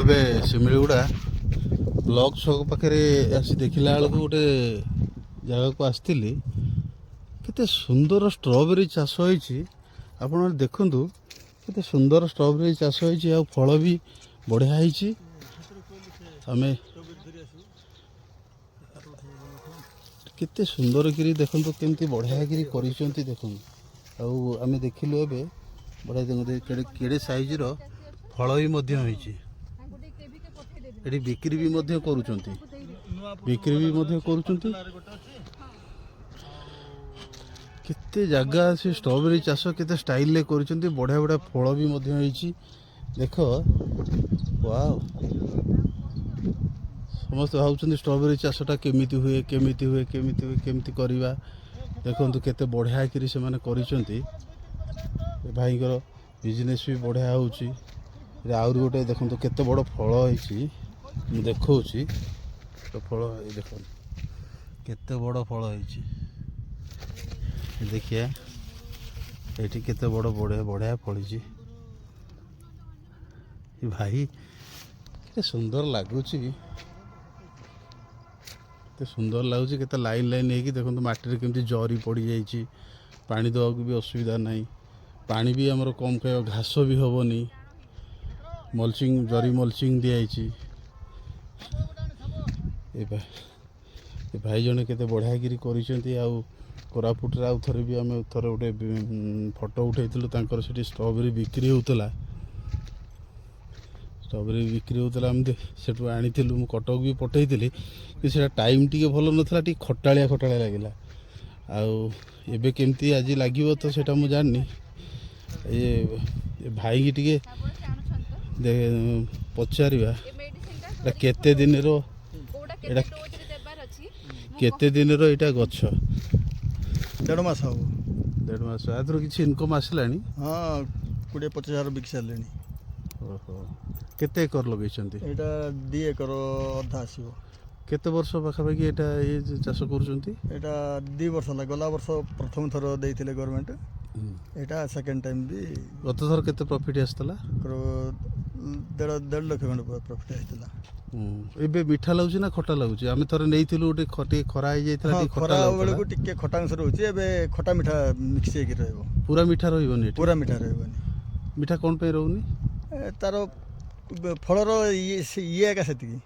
ଏବେ ସିମିଳିଗୁଡ଼ା ବ୍ଲକ ଛକ ପାଖରେ ଆସି ଦେଖିଲା ବେଳକୁ ଗୋଟେ ଜାଗାକୁ ଆସିଥିଲି। କେତେ ସୁନ୍ଦର ଷ୍ଟ୍ରବେରୀ ଚାଷ ହେଇଛି। ଆପଣ ଦେଖନ୍ତୁ, କେତେ ସୁନ୍ଦର ଷ୍ଟ୍ରବେରୀ ଚାଷ ହେଇଛି ଆଉ ଫଳ ବି ବଢ଼ିଆ ହେଇଛି। ଆମେ କେତେ ସୁନ୍ଦର କିରି ଦେଖନ୍ତୁ, କେମିତି ବଢ଼ିଆ କିରି କରିଛନ୍ତି ଦେଖନ୍ତୁ। ଆଉ ଆମେ ଦେଖିଲୁ ଏବେ ବଢ଼ିଆ, ଦେଖନ୍ତୁ, କେଡ଼େ କେଡ଼େ ସାଇଜ୍ର ଫଳ ବି ମଧ୍ୟ ହେଇଛି। ଏଠି ବିକ୍ରି ବି ମଧ୍ୟ କରୁଛନ୍ତି, ବିକ୍ରି ବି ମଧ୍ୟ କରୁଛନ୍ତି। କେତେ ଜାଗା ସେ ଷ୍ଟ୍ରବେରୀ ଚାଷ କେତେ ଷ୍ଟାଇଲରେ କରିଛନ୍ତି। ବଢ଼ିଆ ବଢ଼ିଆ ଫଳ ବି ମଧ୍ୟ ହେଇଛି। ଦେଖ, ୱାଓ! ସମସ୍ତେ ଭାବୁଛନ୍ତି ଷ୍ଟ୍ରବେରୀ ଚାଷଟା କେମିତି ହୁଏ, କେମିତି ହୁଏ, କେମିତି ହୁଏ, କେମିତି କରିବା। ଦେଖନ୍ତୁ, କେତେ ବଢ଼ିଆ କିରି ସେମାନେ କରିଛନ୍ତି। ଏ ଭାଇଙ୍କର ବିଜନେସ୍ ବି ବଢ଼ିଆ ହେଉଛି। ଏଠି ଆହୁରି ଗୋଟେ ଦେଖନ୍ତୁ, କେତେ ବଡ଼ ଫଳ ହେଇଛି। ମୁଁ ଦେଖାଉଛି ତ ଫଳ। ଏଇ ଦେଖନ୍ତୁ, କେତେ ବଡ଼ ଫଳ ହେଇଛି। ଏ ଦେଖିବା, ଏଠି କେତେ ବଡ଼ ବଢ଼ିଆ ବଢ଼ିଆ ଫଳିଛି। ଏ ଭାଇ, କେତେ ସୁନ୍ଦର ଲାଗୁଛି, କେତେ ସୁନ୍ଦର ଲାଗୁଛି। କେତେ ଲାଇନ୍ ଲାଇନ୍ ହେଇକି ଦେଖନ୍ତୁ, ମାଟିରେ କେମିତି ଜରି ପଡ଼ିଯାଇଛି। ପାଣି ଦେବାକୁ ବି ଅସୁବିଧା ନାହିଁ। ପାଣି ବି ଆମର କମ୍ ଖାଇବ, ଘାସ ବି ହେବନି। ମଲଚିଂ, ଜରି ମଲଚିଂ ଦିଆହେଇଛି। ଏ ଭାଇ ଜଣେ କେତେ ବଢ଼ିଆକିରି କରିଛନ୍ତି। ଆଉ କୋରାପୁଟରେ ଆଉ ଥରେ ବି ଆମେ ଥରେ ଗୋଟେ ଫଟୋ ଉଠେଇଥିଲୁ ତାଙ୍କର। ସେଠି ଷ୍ଟ୍ରବେରୀ ବିକ୍ରି ହେଉଥିଲା, ଷ୍ଟ୍ରବେରୀ ବିକ୍ରି ହେଉଥିଲା। ଆମେ ସେଠୁ ଆଣିଥିଲୁ। ମୁଁ କଟକ ବି ପଠେଇଥିଲି, କିନ୍ତୁ ସେଇଟା ଟାଇମ୍ ଟିକେ ଭଲ ନଥିଲା, ଟିକେ ଖଟାଳିଆ ଖଟାଳିଆ ଲାଗିଲା। ଆଉ ଏବେ କେମିତି ଆଜି ଲାଗିବ ତ ସେଇଟା ମୁଁ ଜାଣିନି। ଏ ଭାଇକି ଟିକେ ପଚାରିବା, ଏଇଟା କେତେ ଦିନର, ଏଇଟା କେତେ ଦିନର ଏଇଟା ଗଛ? ଦେଢ଼ ମାସ ହବ। ଦେଢ଼ ମାସ। ଏଥିରୁ କିଛି ଇନକମ୍ ଆସିଲାଣି? ହଁ, 20-25 ହଜାର ବିକି ସାରିଲେଣି। ଓହୋ, କେତେ ଏକର ଲଗେଇଛନ୍ତି? ଏଇଟା 2 ଏକର ଅଧା ଆସିବ। କେତେ ବର୍ଷ ପାଖାପାଖି ଏଇଟା ଇଏ ଯେ ଚାଷ କରୁଛନ୍ତି? ଏଇଟା 2 ବର୍ଷ ହେଲା। ଗଲା ବର୍ଷ ପ୍ରଥମ ଥର ଦେଇଥିଲେ ଗଭର୍ଣ୍ଣମେଣ୍ଟ। ଏଇଟା ସେକେଣ୍ଡ ଟାଇମ୍ ବି। ଗତ ଥର କେତେ ପ୍ରଫିଟ୍ ଆସିଥିଲା? ଦେଢ଼ ଲକ୍ଷ ଖଣ୍ଡେ ପ୍ରଫିଟ୍ ଆସିଥିଲା। ଏବେ ମିଠା ଲାଗୁଛି ନା ଖଟା ଲାଗୁଛି? ଆମେ ଥରେ ନେଇଥିଲୁ ଗୋଟେ, ଟିକେ ଖରା ହେଇଯାଇଥିଲା। ହଁ। ଟିକେ ଖଟା ଖରା ଲାଗୁଥିଲା। ବେଳକୁ ଟିକେ ଖଟା ଅଂଶ ରହୁଛି। ଏବେ ଖଟା ମିଠା ମିକ୍ସ ହେଇକି ରହିବ। ପୁରା ମିଠା ରହିବନି ଏଠି? ପୁରା ମିଠା ରହିବନି। ମିଠା କ'ଣ ପାଇଁ ରହୁନି? ତାର ଫଳର ଇଏ ସେ ଇଏ ଏକା ସେତିକି।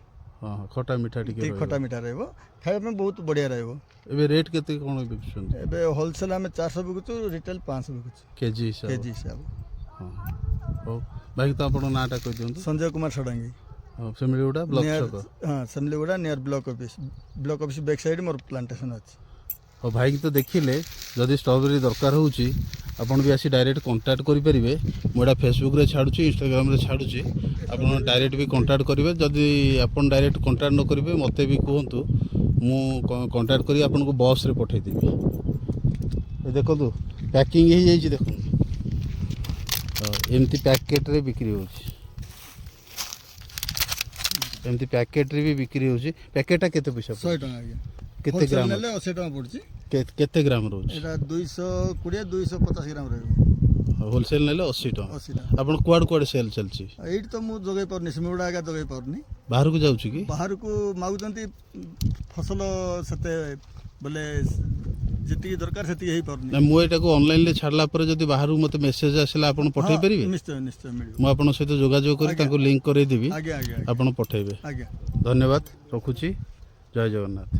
ହଁ, ଖଟା ମିଠା ଟିକେ ଟିକେ ରହିବ। ଖଟା ମିଠା ରହିବ। ଖାଇବା ପାଇଁ ବହୁତ ବଢ଼ିଆ ରହିବ। ଏବେ ରେଟ୍ କେତେ କ'ଣ ବିକୁଛନ୍ତି? ଏବେ ହୋଲସେଲ୍ ଆମେ 400 ବିକୁଛୁ, ରିଟେଲ 500 ବିକୁଛୁ। କେଜି ହିସାବ? କେଜି ହିସାବ। ହଁ, ହଉ ଭାଇ, ତ ଆପଣଙ୍କ ନାଁଟା କହିଦିଅନ୍ତୁ। ସଞ୍ଜୟ କୁମାର ଷଡ଼ଙ୍ଗୀ। ହଁ, ସେମିଳିଗୁଡ଼ା ବ୍ଲକ ଛକ। ହଁ, Semiliguda, near block office, block office back side ମୋର ପ୍ଲାଣ୍ଟେସନ୍ ଅଛି। ହଉ, ଭାଇକି ତ ଦେଖିଲେ। ଯଦି ଷ୍ଟ୍ରବେରୀ ଦରକାର ହେଉଛି, ଆପଣ ବି ଆସି ଡାଇରେକ୍ଟ କଣ୍ଟାକ୍ଟ କରିପାରିବେ। ମୁଁ ଏଇଟା ଫେସବୁକ୍ରେ ଛାଡ଼ୁଛି, ଇନଷ୍ଟାଗ୍ରାମରେ ଛାଡ଼ୁଛି। ଆପଣ ଡାଇରେକ୍ଟ ବି କଣ୍ଟାକ୍ଟ କରିବେ। ଯଦି ଆପଣ ଡାଇରେକ୍ଟ କଣ୍ଟାକ୍ଟ ନ କରିବେ, ମୋତେ ବି କୁହନ୍ତୁ, ମୁଁ କଣ୍ଟାକ୍ଟ କରି ଆପଣଙ୍କୁ ବସ୍ରେ ପଠାଇଦେବି। ଏ ଦେଖନ୍ତୁ, ପ୍ୟାକିଂ ହେଇଯାଇଛି ଦେଖନ୍ତୁ। ହଁ, ଏମିତି ପ୍ୟାକେଟ୍ରେ ବିକ୍ରି ହେଉଛି, ଏମିତି ପ୍ୟାକେଟ୍ରେ ବି ବିକ୍ରି ହେଉଛି। ପ୍ୟାକେଟ୍ଟା କେତେ ପଇସା? 100 ଟଙ୍କା ଆଜ୍ଞା। କେତେ ହୋଲସେଲ୍ ଗ୍ରାମ? ନେଲେ 80 ଟଙ୍କା ପଡ଼ୁଛି। କେତେ ଗ୍ରାମ ରହୁଛି? ଏଇଟା 220, 250 ଗ୍ରାମ ରହିବ। ହୋଲସେଲ୍ ନେଲେ 80 ଟଙ୍କା? 80 ଟଙ୍କା। ଆପଣ କୁଆଡ଼େ କୁଆଡ଼େ ସେଲ୍ ଚାଲିଛି? ଏଇଠି ତ ମୁଁ ଯୋଗାଇ ପାରୁନି, ସିମିଗୁଡ଼ା ଏକା ଯୋଗାଇ ପାରୁନି। ବାହାରକୁ ଯାଉଛି କି? ବାହାରକୁ ମାଗୁଛନ୍ତି। ଫସଲ ସେତେ ବୋଲେ ଯେତିକି ଦରକାର ସେତିକି ହେଇପାରୁନି। ନା, ମୁଁ ଏଇଟାକୁ ଅନଲାଇନରେ ଛାଡ଼ିଲା ପରେ ଯଦି ବାହାରକୁ ମୋତେ ମେସେଜ ଆସିଲା, ଆପଣ ପଠେଇ ପାରିବେ? ନିଶ୍ଚୟ, ନିଶ୍ଚୟ ମିଳିବ। ମୁଁ ଆପଣଙ୍କ ସହିତ ଯୋଗାଯୋଗ କରି ତାଙ୍କୁ ଲିଙ୍କ କରେଇଦେବି। ଆଜ୍ଞା ଆଜ୍ଞା ଆଜ୍ଞା ଆପଣ ପଠେଇବେ। ଆଜ୍ଞା। ଧନ୍ୟବାଦ, ରଖୁଛି। ଜୟ ଜଗନ୍ନାଥ।